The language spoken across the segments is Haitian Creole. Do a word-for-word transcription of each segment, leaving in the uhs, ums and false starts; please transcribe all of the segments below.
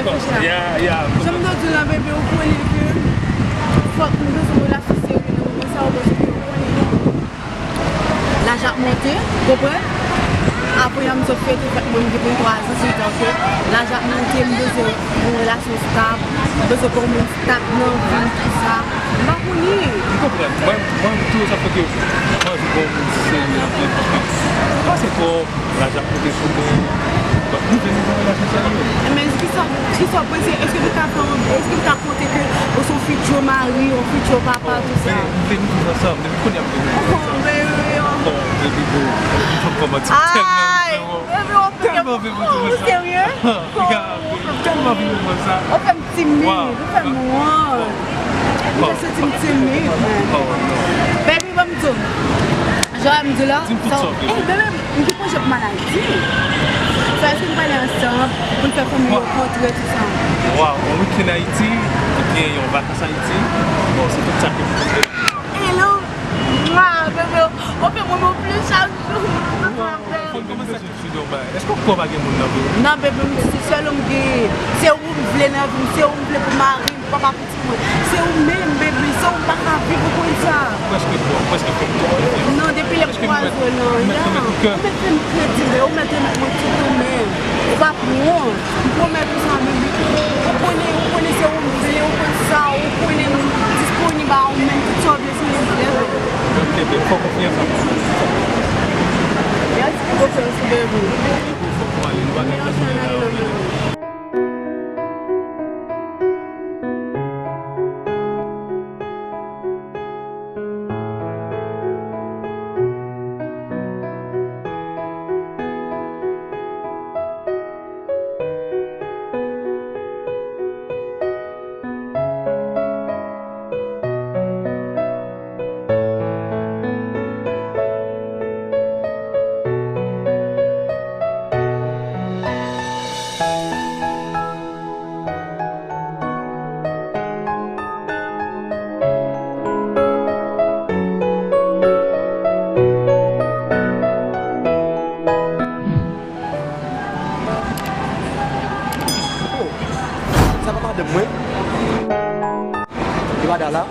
reflechi la. Jan m te di w la, bebe, ou konnen ke fòk nou bezwen yon relasyon serye nan moman sa, ou bezwen ke ou konnen laj ap monte, konprann? Apre an, m sot fete fèt mwen, m gen venntwa zan, se tan ke laj ap monte, m bezwen yon relasyon stab, m bezwen pou yon moun stab nan vi m, tout sa. M pa konnen. M konprann. Mwen, mwen, m toujou sa fè ke mwen anvi pou yon moun serye anpil, paske m panse twò laj ap monte sou mwen. Donk, nou vle nan yon relasyon serye. Men, kisa, kisa w panse? Èske nou ka fè yon, èske nou ka konte ke ou se yon future mari, yon future papa, tout sa? Bon, m vle nou viv ansanm. Depi kounye a, m vle nou viv ansanm. Oh, baby, oh. Bon, baby boo. M p ap kòmanse, m tèlman anvi wè w. Tèlman anvi pou nou sa. Ou serye? Piga, m tèlman anvi wè w sa. Ou fè m timid, ou fè m wont. M te santi m timid, man. Baby, ban m di w. Jan m di la, sa, eh, bebe, m te konje pou maladi. Sa, èske nou prale ansanm pou n fè fanmi yo kontre, tout sa? Waw, yon weekend Ayiti, oubyen yon vakans Ayiti. Bon, se tout sa ke m konte. Hello, mwa, bebe, ou fè mwen plis chak jou. Fò n kòmanse ak yon bagay. Èske w kwè w pa gen moun nan vi w? Non, bebe, m di se sèl ou m genyen. Se ou m vle nan vi m, se ou m vle pou mari m, papa pitit mwen. Se ou menm, bebe, san ou m pa ka viv, ou konn sa. Prèske twò, prèske fè m twò konfyans. Non, depi lè m kwaze w lan, ya. Ou mèt fè m kredi, bebe, ou mèt remèt mwen tout ou menm. Ou p ap wont. M pwomèt ou sa, bebe. Ou konnen, ou konnen se ou m vle, ou konn sa, ou konnen m disponib a ou menm, tout sa w vle se ou m vle. Ok, bebe, fè konfyans an mwen. Mèsi pou konfyans ou, bebe. Oh, sa pa madanm mwen? Li pa da la?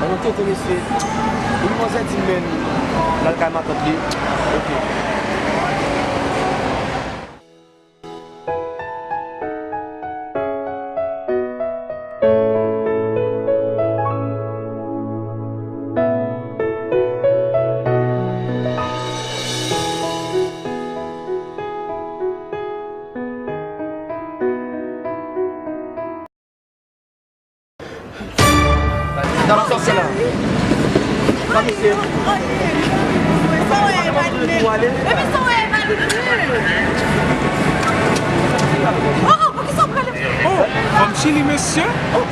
An nou tete mesye. Yon manzè di m men l al kay matant li. Ok. Gade sa w fè la. Sa misye. Oh, oh, poukisa w prale? Oh, fanm Chili, mesye. Oh,